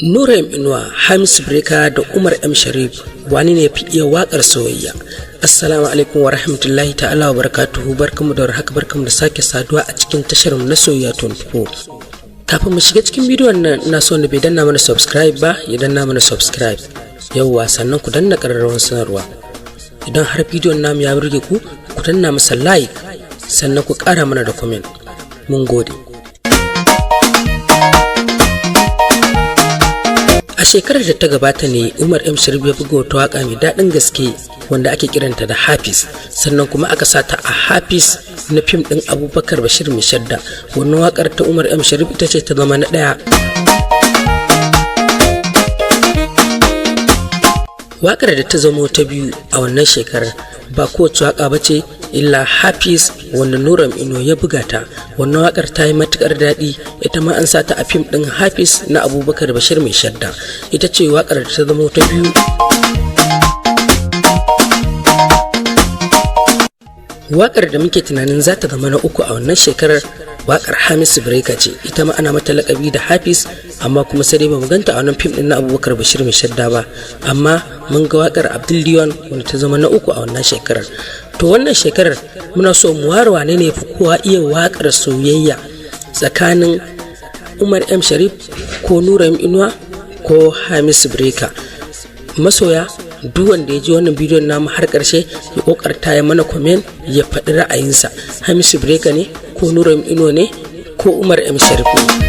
Nura M Inuwa, Hamisu Breaker da Umar M Sharif, wani ne fi iya waƙar soyayya? Assalamu alaikum wa rahmatullahi ta'ala wa barakatuhu. Barkamu da warhaka, barkamu da sake saduwa a cikin tashar mu na Soyayya 24. Kafin mu shiga cikin bidiyon nan, ina so na bai danna mana subscribe ba ya danna mana subscribe. Yauwa, sannan ku danna ƙararrawar sanarwa. Idan har bidiyon namu ya burge ku, ku danna masa like, sannan ku ƙara mana da comment. Mun gode. A shekarar da ta gabata ne Umar M Sharif ya buga wata waka mai daɗin gaske wanda ake kiranta da Hafiz, sannan kuma aka sa ta a Hafiz na fim ɗin Abubakar Bashir Mai Shadda. Wannan wakar ta Umar M Sharif ita ce ta zama na ɗaya. Wakar da ta zamo ta biyu a wannan shekarar ba kowace waka ba ce illa Hafiz, wanda Nura Ino ya buga ta. Wannan wakar ta yi matukar daɗi, ita ma an sa ta a fim ɗin Hafiz na Abubakar Bashir Mai Shadda. Ita ce wakar da ta zamo ta biyu. Wakar da muke tunanin za ta zama na uku a wannan shekarar wakar Hamisu Breaker ce, ita ma ana mata lakabi da Hafiz, amma kuma sai dai bamu ganta a wannan fim din na Abubakar Bashir Mai Shadda ba, amma mun ga wakar Abdul Diwan wanda ta zama na uku a wannan shekarar. To, wannan shekarar muna so mu ware wane ne fi kowa iya wakar soyayya tsakanin Umar M Sharif ko Nura M Inuwa ko Hamisu Breaker. Masoya, duk wanda ya ji wannan bidiyon namu har karshe ya kokarta ya mana comment, ya faɗi ra'ayinsa: Hamisu Breaker ne ko Nura M Inuwa ne ko Umar M Sharif ne?